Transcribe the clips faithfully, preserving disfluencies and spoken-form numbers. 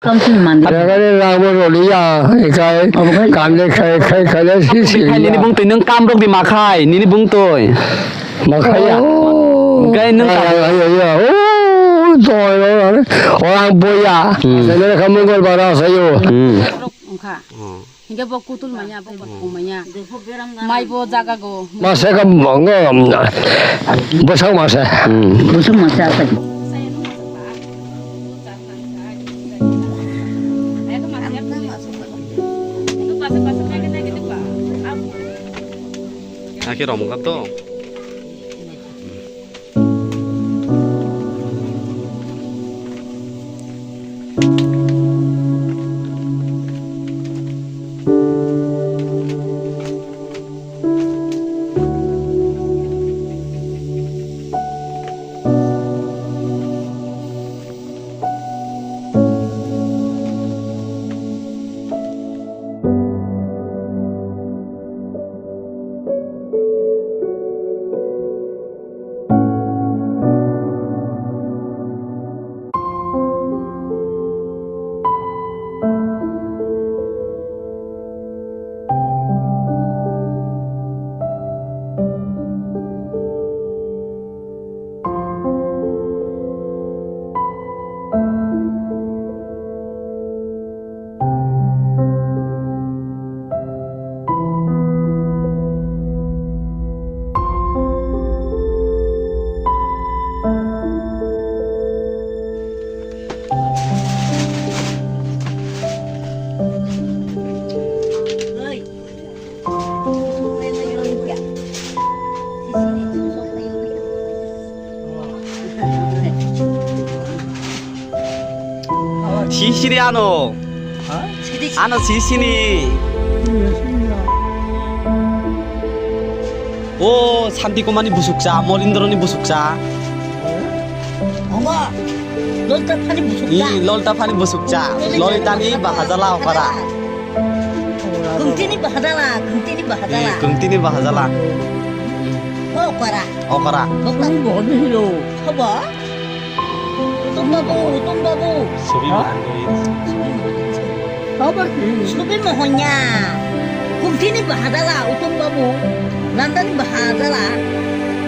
Kamsin mandi. Ragare rabo roliya, ikai, kamle khai, khai, khai, si, si, Khai nini ya. Bungtwi nwng kam rok di ma khai, nini bungtwi. Ma khai ya. Oh. Gai nwng Ya, kam. Ya, ya, ya. Oh, to, ya, ya. Orang boya. Hmm. Saya nak kamu gol bara saya. Hmm. Wngkha. Hmm. Hingke bo kutul manya, bo bathang manya. Mai bo jaga go. Masa ka ngo, bwswk masa. Hmm. Bwswk masa ka. Ake rom ka to. Sisiri ano. Ha? Ano sisini. O Santi Kumar ni busukcha, Molindro ni busukcha. Omo, Lolta Phani busukcha. I, Lolta Phani busukcha. Lolita ni bahajala okara. Khumtini bahajala, khumtini bahajala. I, khumtini bahajala. Okara. Okara. Okara. Sobo? Utum babu, Utum babu. Subi mahan doi. Subi mohonya. Khumtini bahajala, Utum babu. Landani bahajala.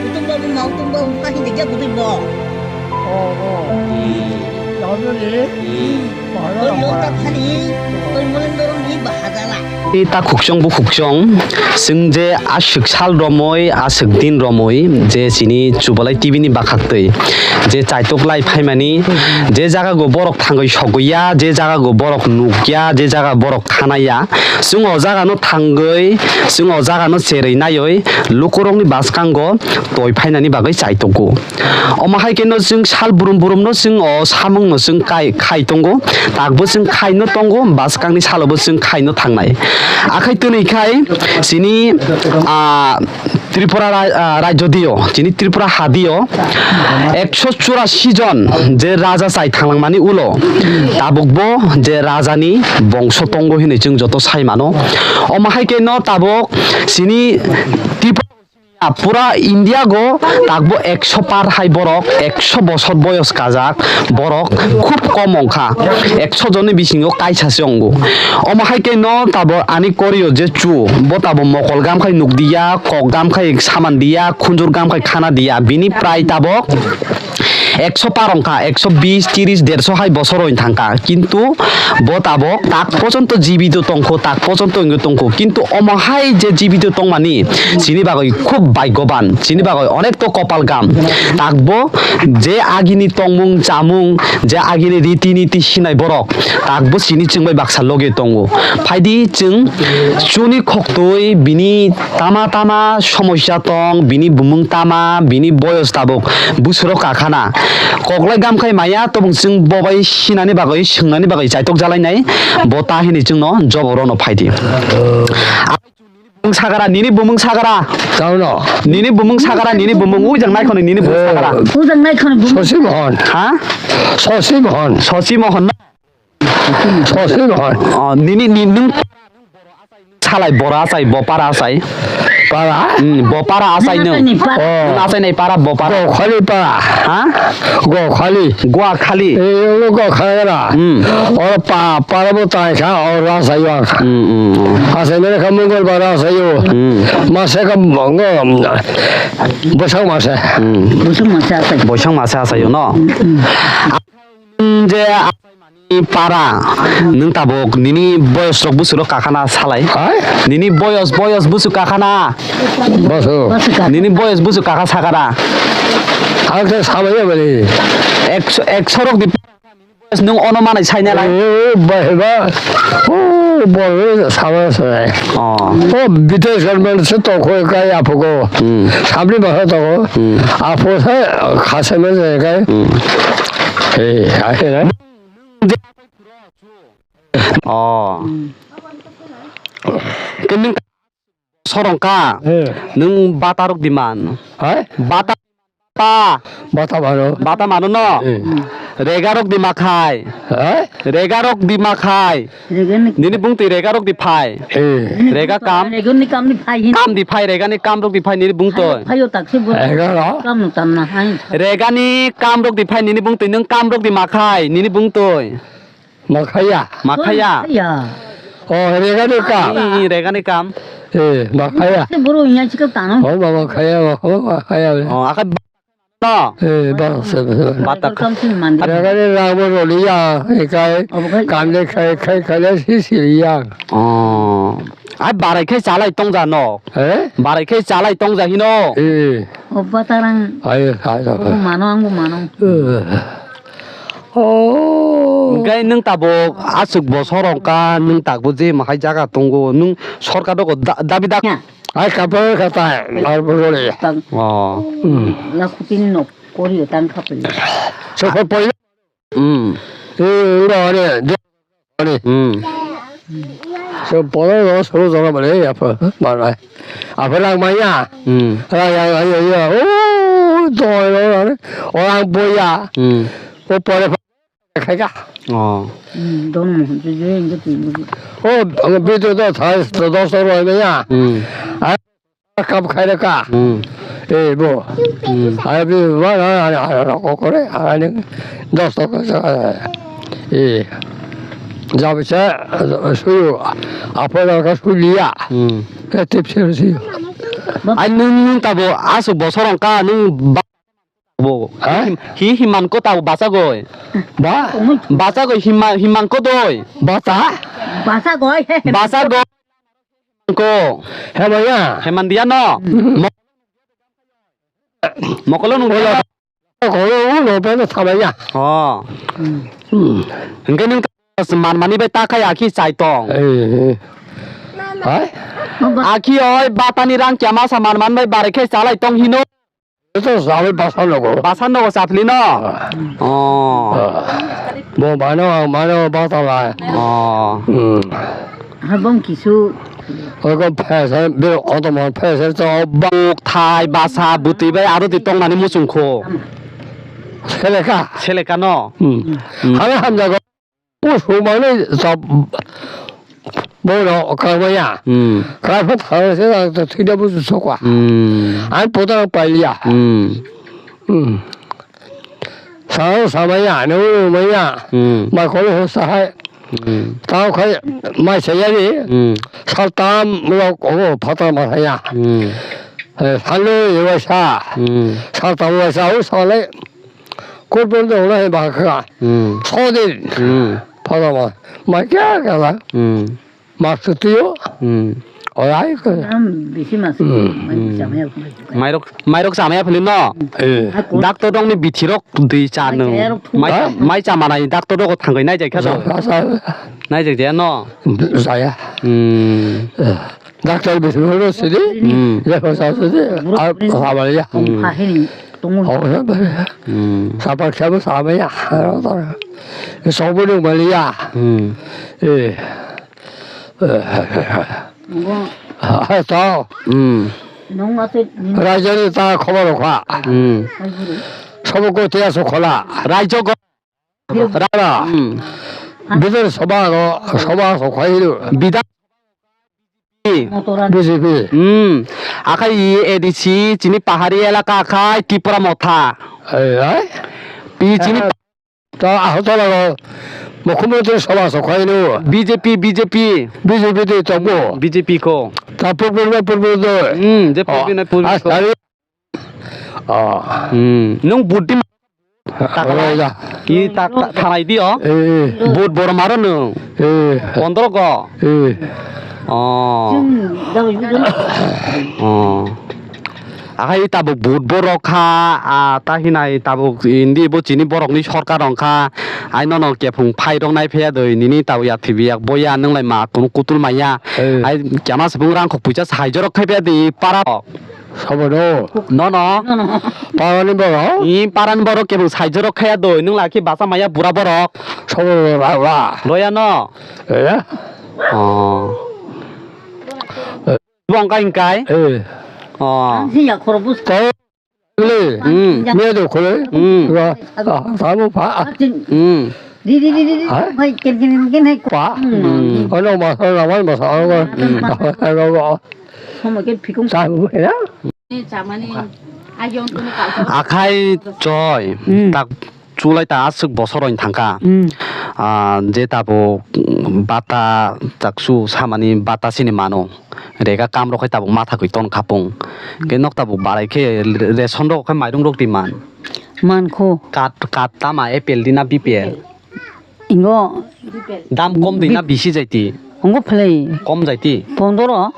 Utum babu ma Utum babu pahi de gya budui bo. Oh, oh. Hmm. Oi, Lolta Phani, oi, Molindro ni bahajala. I ta khukchong bu khukchong, chwng je aswk sal romwi, aswk din romwi, je chini Chubalai T V ni bakhaktwi, je chaitok lai phaimani, je jaga go borok thangwi sogwiya, je jaga go borok nukya, je jaga borok khanaya, chwng o jaga no thangwi, chwng o jaga no cherwi naiwi, lukurok ni bwskango toi phainani bagwi chaitogo. Omo hai khe no chwng sal brum brum no chwng o samung no chwng kai, khai tongo, takbo chwng khai no tongo, bwskang ni salo bo chwng khai no thangnai. Akhai twnwi khai chini, ah, Tripura ra-, ah, rajyo dio, chini Tripura ha dio ekso churasi jon je raja chai thanglangmani ulo tabuk bo je raja ni bongso tongo hinwi chwng joto sai mano. Omo hai khe no tabuk chini Tripura Ah, pura India go takbo ekso par hai borok, ekso bosor boyos kajak borok khub kom wngkha, ekso jonni bisingo kaisa se wngo. Omo hai khe no tabo ani korio je chu, bo tabo mokol gam khai nuk diya, kok gam khai saman diya, khunjur gam khai khana diya, bini prai tabok ekso par wngkha, ekso bis, tiris, derso hai bosor wng thangkha, kintu bo tabok tak pochonto jibito tongkho, tak pochonto wngwi tongkho, kintu omo hai je jibito tongmani chini bagwi khub bhagyoban, chini bagwi onek to kopal gam. Takbo je agini tongmung chamung, je agini riti niti sinai borok, takbo chini chwng bai baksa loge tongo. Phaidi chwng chuni khoktwi bini tama tama somosya tong, bini bumung tama, bini boyos tabuk busuro kakhana. Koklai gam khai maya, tobong chwng bobai sinani bagwi, swngnani bagwi chaitok jalainai, bo ta hini chwngno joborono phaidi. Bumung sakara, nini bumung sakara. Tauno. Nini bumung sakara, nini bumung ujang naikhoni, nini bumung sakara. Ujang naikhoni bumung. Sosi Mohon. Ha? Sosi Mohon. Sosi Mohon. Sosi Mohon. Oh, nini, ni, nung salai bora asai, bopara asai. Para? Hmm, bo para achaino. Achaini para. Oh. Nwng achainai para bo para. Gokhali para. Ha? Gokhali. Goakhali. Eh, ono Gokhali para. Hmm. Oro pa, para bo tai kha, oro achaio ang. Hmm, hmm, hmm. Achainai kha Mongol bara achaio. Hmm. Mase kha, ngo, Boisakh mase. Hmm. Boisakh mase achai. Boisakh mase achaio no? Hmm, hmm. Je para, nwng tabuk nini boyos rok busu rok kakhana salai. Hai? Nini boyos, boyos busu kakhana. Bosu. Nini boyos busu kakha sakara. Ang khe samaya bani. Ekso, ekso rok di boyos nwng ono manai saina lai. Eh, bai ba. Oh, bol sama sai. Oh. Oh, British government se to khoi kai apugo. Hmm. Sabri bahasa to. Hmm. Apo sai khase me kai. Hmm. Eh, ahe na. Oh. Kini sorongka. Eh. Nwng bata rok diman. Hai? Bata pa. Bata mano. Bata mano no. Eh. Rega rok dima khai. Hai? Rega rok dima khai. Rega ni. Nini bungtwi rega rok di phai. Eh. Rega kam. Rega ni kam ni phai hin. Kam di phai, rega ni kam rok di phai nini bungtwi. Phaio taksi bo. Rega ro. Kam no tam na hai. Rega ni kam rok di phai nini bungtwi, nwng kam rok di ma khai nini bungtwi. Makhaya. Makhaya. Ya. Oh, rega ni kam. Ih, ih, rega ni kam. Eh, makhaya. Boro inya chikap tano. Oh, makhaya, makhaya. Oh, akai no. Eh, ba, se, se. Batak. Kam sin mandi. Rega ni rang bo roli ya, ikai. Obo khai. Kam de khai, khai, khai, si, si, ya. Oh. Ai barai khai chalai tong ja no. Eh? Barai khai chalai tong ja hino. Eh. Obo tarang. Ai, ai, ai. Obo mano, ang bo mano. Eh. Oh. Hwnkhe nwng tabuk aswk bosor wngkha, nwng tabuk je mahai jaga tongo, nwng sorkar rokgo da-, dabi da-, ya. Ai, kapal kata, ar bole. Tang. Oh. Hmm. Lakhutini nok korio tang khapli. Sokol pori. Hmm. Eh, ura ore, de-, ore. Hmm. So poro ro soro jora bole, apa, mana. Apa lang maya. Hmm. Lang ya, ya, ya, ya. Oh, to, ro, ro, ro. Orang boya. Hmm. O pore Khaika. Oh. Hmm, don mo, je, je, je, je, je. Oh, ang video to thai, to dos to roi me ya. Hmm. Ah, kam khai ka. Hmm. Eh, bo. Hmm. Ah, bi, wa, wa, wa, wa, wa, ko, kore, ah, ni, dos to ko, eh. Jab se, suyu, apa ka suliya. Hmm. Ke tip se suyu. Ai, nwng, nwng tabo, aswk bosor wngkha, nwng ba- Bo. Ha? Him-, hi himan ko tabo bachagoi. Ba? Bachagoi hima-, himan ko doi. Bacha? Bachagoi, he, he. Bachagoi. Ko. He maya. He mandiya no. Hmm. Mo-, mokolo nung. Ola. Kolo ulo pe no thamaya. Oh. Hmm. Hingke nung man mani bai ta khai akhi chai tong. Eh, eh. Hai? Akhi oi batani rang kiama sa man man bai bare khe chalai tong hino. Ito sabe basa nogo. Basa nogo chapli no? Ah. Oh. Ah. Bo mano, ang mano basa lai. Oh. Hmm. Habong kisu. Ogo phese, biro otomo phese to ba- Buk, thai, basa, bwtwi bai aro di tongmani muchung kho. Seleka. Seleka no? Hmm. Hmm. Hame hamjago. Usumani sab bono kangmaya. Hmm. Kaifa thang se thida busu sokwa. Hmm. Ai poda pailia. Hmm. Hmm. Sao samaya, ne maya. Hmm. Mai kolo ho sahai. Hmm. Tao khai mai sayani. Hmm. Saltam lok ogo phatar masaya. Hmm. Eh, salo ewa sa. Hmm. Saltam ewa sa, o sale. Kurban de ona he baka. Hmm. Sodin. Hmm. Phatar ma. Mai kya kala. Hmm. Mas tuyo. Hmm. Orai ko. Am bisi mas. Hmm. Mai chamaya. Mairok, mairok chamaya phili no. Eh. Doctor dong ni bithirok dui cha nung. Mai, mai chamanai doctor dok thangai nai jai kha dong. Nai jai jai no. Jaya. Hmm. Eh. Doctor bisi horo sidi. Hmm. Ya ko sa sidi. Ar sabar ya. Hmm. Hahin tongo. Ho sa ba. Hmm. Sabar kya bo sabar ya. Sobo dong bali ya. Hmm. Eh. Nungo. Hai tao. Hmm. Nung ate ni. Raijani ta khobor kha. Hmm. Sobo ko tiya so khola. Raijo go. Rara. Hmm. Bidhan Sabha go, Sabha so khairu. Bidhan. Motora. B J P. Hmm. Akhai i A D C chini pahari elaka akhai Tipra Motha. Ai, ai. Pi chini Eh, to Agartala ro Mukhyamantri Sabha sok khai no. B J P, B J P. B J P de to bo. B J P ko. Ta purbo na purbo de. Hmm, je Oh, purbo na purbo ah, ko. Tari. Oh. Hmm. Nung buti Takla. Oi, da. I tak, tak, thanai di o. Eh. Vote boro maro nung. Eh. Pondro go. Eh. Oh. Oh. Akhai tabuk vote borok kha, ah, ta hinai tabuk indi bo chini borok ni sorkar rong kha. Ai nono kephung phai rok nai pheya doi nini tabuk ya thibi yak boya nung lai ma kunu kutul maya. Eh. Ai kema sabung rang khok puisa sai jorok khai pheya di para. Sobo do. Nono. Parani borok. I parani borok kebo saijorok khaya doi. Nung laki basa maya bura borok. Sobo ra ra. Loya no. Eh? Oh. Bongka ingkai. Eh. Oh. Ang siya korobus. Ko le. Hmm. Me do ko le. Hmm. Wa. Ah, samu pa. Hmm. Di di di di di. Ha? Hai ken ken ken hai. Pa. Hmm. Ano ma sa na ma sa ano. Hmm. Ano. Somo ke phikung. Sa bu ya. Ni chamani ayong tuni kalsa. Akhai choi, Hmm. tak chulai ta aswk bosor oin thangkha. Hmm. Ah, je tabuk, mm, bata taksu samani bata sini mano. Rega kam rok khai tabuk matha kwi ton khapung. Ke nok tabuk barai khe ration rok khai mairung rok di man. Mankho. Kat, kat tama A P L di na B P L? Ingo. Dam kom di na bisi jaiti? Ongo phlai. Kom jaiti? Pondoro.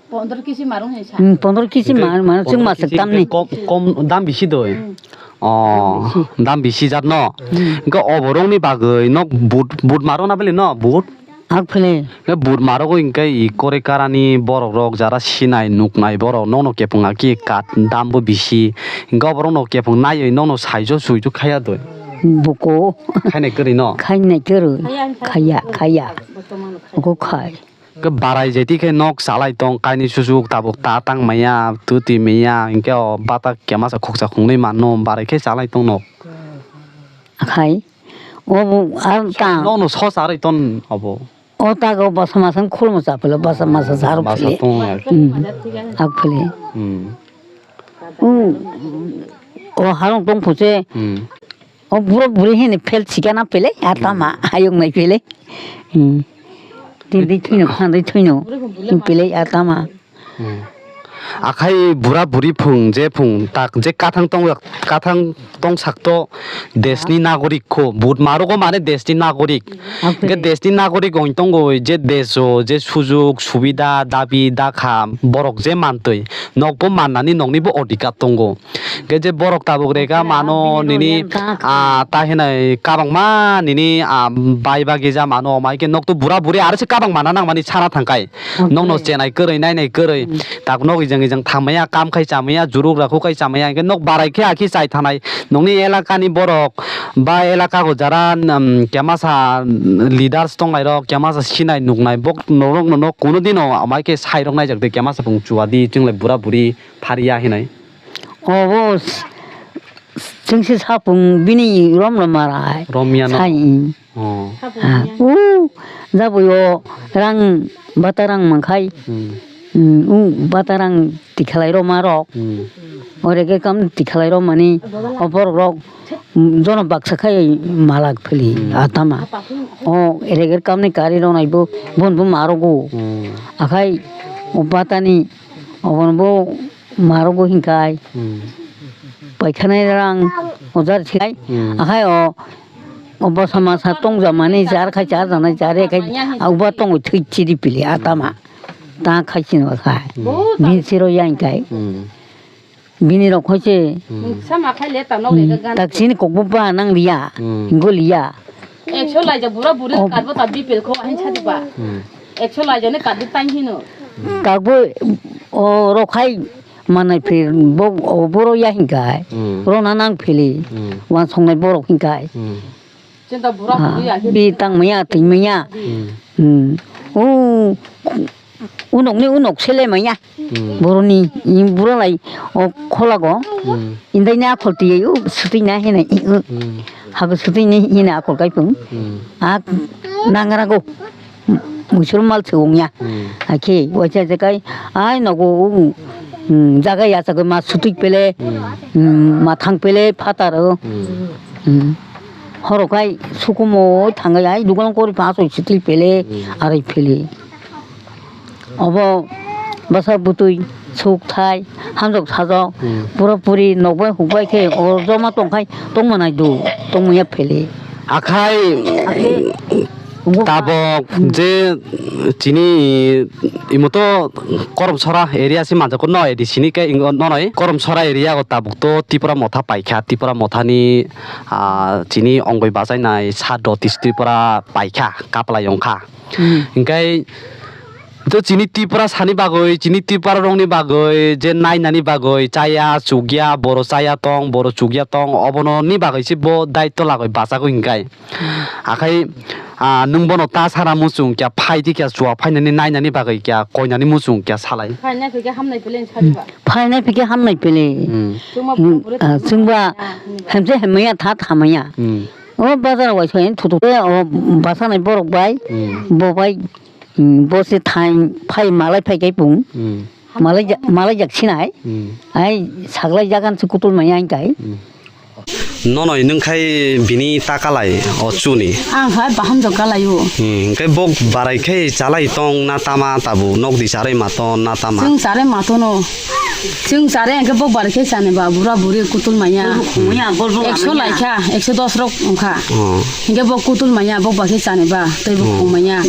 Pondoro kisi marung hai sa. Hmm, pondoro kisi mar, mar, chwng masuk tam ni. Kom, kom dam bisi doi? Hmm. Oh, dam bisi jat no? Hmm. Hingke oborok ni bagwi no but, but maro na bele no? But? Ak phlai. Hingke but maro go hingke i kore karani borok rok jara sinai nuknai borok no no kepung aki kat dam bo bisi. Hingke oborok no kepung naiwi no no saijo suijo khaya doi? Buko. Khainai kwrwi no? Khainai kwrwi. Khaya, khaya. Oko khai. Ke barai jeti khe nok chalai tong, kainwi susuk tabuk ta tang maya, tu twi maya, hinkhe o bata kemasa khoksa khongnwi mano, barai khe chalai tong nok. Akhai, o bu, a ta. Nokno so charwi ton obo. O ta go basa masa khulmo cha philo, basa masa charo Basa phile. Tong ya. Hmm. Ak phile. Hmm. Hmm. O harong tong phuche. Hmm. O burok buri hini phel sikana pele, atama ayok nai pele. Hmm. Tindi thwino, khandwi thwino, pele atama. Hmm. Akhai bura buri phung je phung tak je kathang tong kathang tong sakto desni nagorik kho but marogo mane desni nagorik. Hingke desni nagorik ong tongo je deso je sujuk subida dabi dakha borok je mantwi nokbo mannani noknibo odhikar tongo. Hingke je borok tabuk rega mano nini, ah, ta hinai kabangma nini, ah, bai bagija mano, omai ke nok to bura buri aro se kabang mana nangmani sana thangkai. Nokno chenai kwrwi, nainai kwrwi, tak nok ijang ijang thamaya, kam khai chamaya, juruk rakhu khai chamaya, hingke nok barai khe akhi chai thanai. Nokni elakani borok ba elaka go jara, um, kemasa leaders tongnai rok, kemasa sinai nuknai bok norok no nok kuno dino amai khe sai rok naijak de kemasa bung chua di chinglai bura buri. Phariya hinai. Obo s-, s-, chwngse sapung bini romno marai. Romyano. Sai. Oh. Ah, u, jabui o rang, bata rang mangkhai. Hmm. Hmm, u, bata rang tikhalai roma rok. Hmm. Ore ke kam tikhalai romani, oborok rok, hmm, jono baksa khai malak phili, hmm, atama. O, ere ke kam ni kari ronai bo, bon bo marogo. Hmm. Akhai, o batani, obon bo, Marogo hinkai. Hmm. Paikhanai rang ojar thilai. Hmm. Akhai o, o basa masa tong jamani jar khai jar janai jar khai auba tong thui chiri pili atama. Ta khai chino khai. Hmm. Bin siro yang kai. Hmm. Bini rok khai se. Hmm. Sama khai le ta nok le gan. Tak sini kokbo ba nang liya. Hmm. Goliya. Ekso laija bura buri Oh. Kadbo ta bipil kho ahin chadi ba. Hmm. Ekso laija ne kadbo tang hino. Kakbo o rokhai manai phir bo o boro ya hinkai. Hmm. Rona nang phili. Hmm. Wan songnai borok hinkai. Hmm. Chinta bura Ah, buri ya. Bi tang maya twi maya. Hmm. Hmm. O unok ni unok sele maya. Hmm. Boroni, i bura lai, o khola go. Hmm. Indai na khol tiyai, u suti na hena, i, u. Hmm. Hago suti ni hena khol kai pung. Hmm. A nangra go. Musul mal se ungya. Hmm. Ake, wacha je kai, ai no go, u. Hmm, jaga yachagwi ma sutwi pele, hmm, hmm, ma thang pele phataro. Hmm. Hmm. Horo khai sukumo thangai ai dugan kori pa soi sitli pele, hmm, arai pele. Obo bwsa bwtwi suk thai hamjok sajok, hmm, pura puri nokbai hukbai khe o joma tongkhai tongmanai do tongmaya pele. Akhai tabok je chini imoto Koromsora area se manjak no A D C ni khe nono Koromsora area o tabuk to Tipra Motha paikha, Tipra Mothani, ah, chini ongoi bachainai Saddo Tis Tripura paikha, kaplai ongkha. Hmm. Hinkhe to chini Tripura sani bagwi, chini Tripura rokni bagwi je nainani bagwi chaya chukya, boro chaya tong, boro chukya tong, obono ni bagwi se bo daitto lagwi bachagwi hinkhe. Akhai, ah, nwng bono ta sana muchung kya phai di kya chua phainani nainani bagwi kya koinani muchung kya salai. Phainai phikhe hamnai pele sadi ba. Phainai phikhe hamnai pele. Hmm. Chwngma hmm, bwrwi ah, chwngba ah, hmm, hemse hemmaya tha thamaya. Hmm. O bazar wai soin thutu. O basanai borok bai, hmm, bo bai, hmm, bo se thain phai malai phai kai pung. Hmm. Malai ja-, malai jak sinai. Hmm. Ai saglai jagan se kutul maya ang kai. Hmm. Nonoi nwng khai bini ta kalai o chuni. Ang khai bahamjok kalai o. Hmm, hwnkhe bok barai khai chalai tong na tama tabu nok di charai ma ton na tama. Chwng charai ma tono. Chwng charai hwnkhe bok barai khai chani ba bura buri kutul maya. Ekso lai kha, ekso dos rok wng kha. Oh. Hwnkhe bok kutul maya bok bai khai chani ba tei bo khum maya.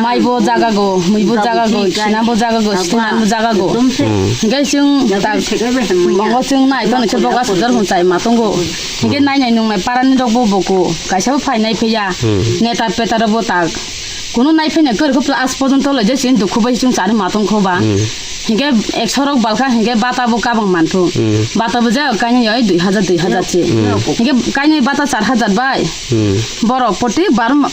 Mai bo jaga go, mui bo jaga go, sinam bo jaga go, sinam bo jaga go. Hmm. Hwnkhe chwng tak, mongo chwng nai tono khe bok aswk jar hwn chai ma tongo. Hinkhe nainai nungnai parani rok bo boko kaisa bo phainai phiya. Hmm. Neta peta rok bo tak. Kunu nai phainya kwrwi khe plus aaj porjonto le je chini dukhu bai chwng chani ma tong kho ba. Hmm. Hinkhe ekso rok balkha hinkhe bata bo kabang manthu. Hmm. Bata bo je kainwi oi dui hajar dui hajar se. Hmm. Hinkhe kainwi bata char hajar bai. Hmm. Borok proti bar ma-,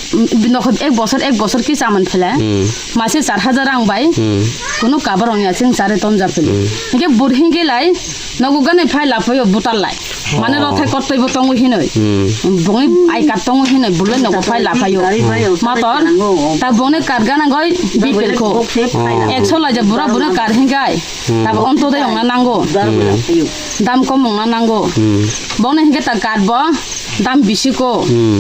nokho ek bosor ek bosor kisa man phele. Hmm. Mase char hajar rang bai. Hmm. Kunu kabar ongya chwng chari tonja phele. Hmm. Hinkhe bur hinkhe lai nogo gani phai laphaio butar lai. Mane oh. Rothai kottoi bo tongo hinoi. Hmm. Bongni ai card tongo hinoi bulai nogo phai laphaio. Gari bai oh. Mator ta bongni card gana goi bipel kho. Box se phai oh. Laphaio. Ekso lai je bura bura card hingai. Hmm. Ta bo onto dai ongna nango. Gari hmm. Laphaio. Dam kom ongna nango. Hmm. Bongni hinke ta card bo dam bisi ko. Hmm.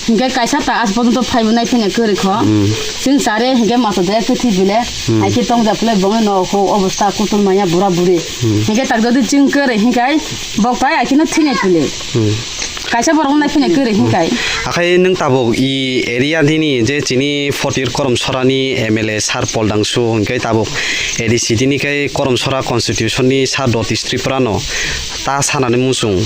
Hinke kaisa ta aaj porjonto phai bo nai phai na kwrwi kho. Hmm. Chwng chare hinke mato de kwthwi bile. Hmm. Hai khe tong ja phele bongni nogo kho obosta kutul maya bura buri. Hmm. Hinke tak jodi chwng kwrwi hinkai bok tai akhino thwinai pili. Hmm. Kaisa borok nai phai na kwrwi hinkai. Hmm. Akhai nwng tabuk i area nini je chini fourth year Koromsora ni M L A sir Pol Dangsu hinke tabuk A D C dini kai Koromsora constitution ni sir Dotis Tripura no ta sanani muchung.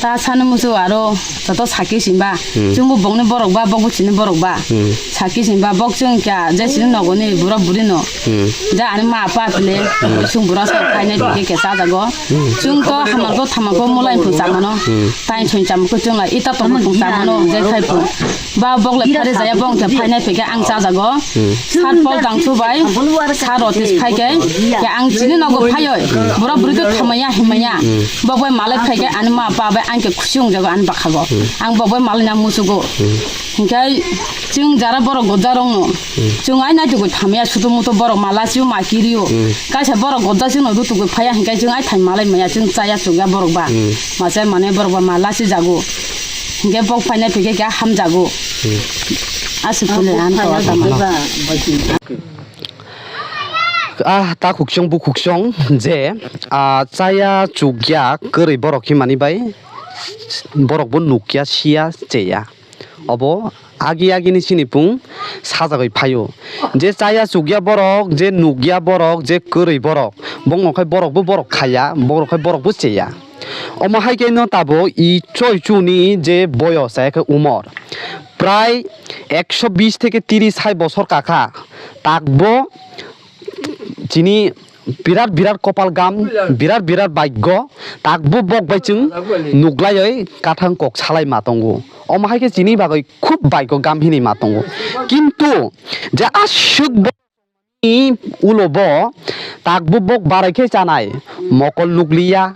Ta sani muchung aro joto sakhe simba. Hmm. Chwngbo bongni borok ba, bokbo chini borok ba. Hmm. Sakhe simba, bok chwng kya je chini nogoni bura buri no. Hmm. Ja ani ma apa phile, hmm. Chwng bura sa khainai dike khe chajago. Hmm. Chwng to hamargo thamargo mulai phu chamano. Hmm. Tain soin chamkho chwng lai ita tongmo tong chamano je khai phu. Ba bok le phare jaya bong khe phainai phike ang chajago. Hmm. Sir Pol Dangsu bai, sir Otis phai khe, khe ang chini nogo phaioi. Hmm. Bura buri khe khamaya himaya. Hmm. Bok bai malai phai khe ani ma apa bai ang khe khusi wngjago ani bakhago. Hmm. Ang bok bai malai na musugo. Hmm. Hinkhe chwng jara borok goja rokno. Hmm. Chwng ai naitugwi thamya sutu mutu borok ma lachiu ma kirio. Hmm. Kaisa borok goja chwngno rutugwi phaiya hinkhe chwng ai thai malai maya chwng chaya chukya borok ba. Hmm. Ma chai mane borok ba ma lachi jago. Hinkhe bok phainai phikhe khe hamjago. Hmm. Aswk phule ang to tamo. Ah, ta khuksong bu khuksong je, ah, chaya chukya kwrwi borok himani bai borok bo nukya siya cheya. Obo agi agi ni sini pung sajagwi phaio. Je chaya chukya borok, je nukya borok, je kwrwi borok, bongno khai borok bo borok khaya, borok khai borok bo cheya. Omo hai khe no tabuk i choi chuni je boyos, chaya khe umor prai ekso bis theke tiris hai bosor kakha, takbo chini birat birat kopal gam, birat birat bhagyo, takbo bok bai chwng nuklaioi kathang kok salai ma tongo. Omo hai khe chini bagwi khub bhagyo gam hinwi ma tongo. Kintu je aswk bo ni ulo bo takbo bok barai khe chanai, mokol nukliya,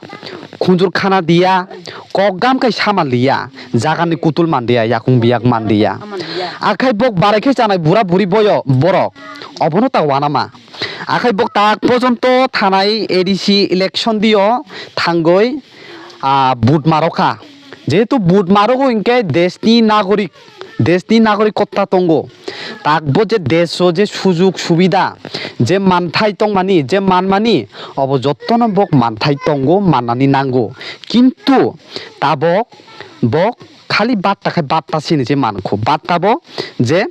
khunjur khana diya, kok gam khai sama liya, jagani kutul mandiya, yakung biyak mandiya. Akhai bok barai khe chanai bura buri boyo borok, obono ta wanama. Akhai bok tak pojonto thanai A D C election dio thangoi, ah, vote marokha. Jehetu vote marogo hinkhe deshni nagorik, deshni nagorikota tongo. Takbo je desho je sujug subida, je manthai tongmani, je manmani, obo jottono bok manthai tongo, mannani nango. Kintu tabok bok khali batta khai batta sini je mankho. Batta bo je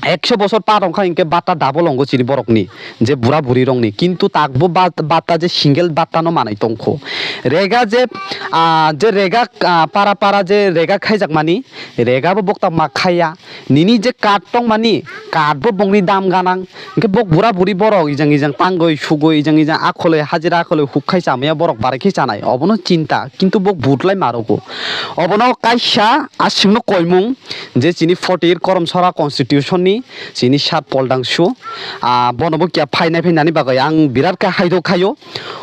ekso bosor par wngkha hinkhe batta double wngo chini borokni, je bura buri rokni. Kintu takbo bat-, batta je single batta no manai tongkho. Rega je, ah, je rega, ah, para para je rega khaijakmani, rega bo bokta ma khaiya. Nini je card tongmani, card bo bongni dam ganang. Hinkhe bok bura buri borok ijang ijang tangoi sugoi ijang ijang akholoi hajira akholoi huk khai chamaya borok barai khe chanai. Obono chinta, kintu bok but lai marogo. Obono kaisa aswkno koimung je chini forty eight Koromsora constitution ni chini sat poldangsu, ah, bono bo kiya phainai phainani bagwi ang birat khe haidok khaio.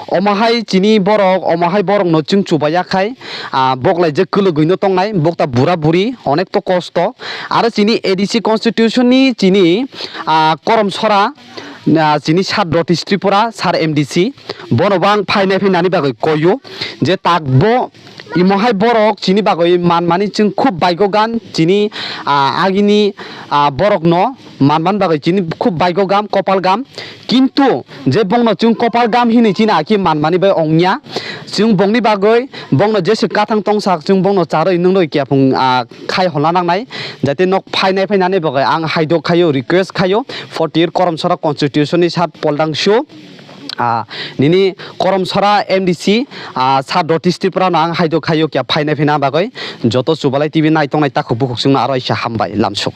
Omo hai chini borok, omo hai borokno chwng chubaiya khai, ah, bok lai je kwlwgwino tongnai, bokta bura buri, onek to kosto. Aro chini A D C constitution ni chini, ah, Koromsora, ah, chini sat North East Tripura, sir M D C, bono bo ang phainai phainani bagwi koio je takbo imo hai borok chini bagwi manmani chwng khub baigo gan chini, ah, agini, ah, borokno manman bagwi chini khub baigo gam, kopal gam. Kintu je bongno chwng kopal gam hinwi chini aki manmani bai ongya. Chwng bongni bagwi bongno jese kathang tongsak chwng bongno charwi nwngrwi kiyaphung, ah, khai holna nangnai. Jate nok phainai phainani bagwi ang haidok khaio, request khaio forty eight Koromsora constitution ni sat poldangsu, ah, nini Koromsora M D C, ah, sat North East Tripura no ang haidok khaio kiya phainai phaina bagwi. Joto Chubalai T V naitongnai takhuk bukhuk chwngno aro isa hambai lamsuk.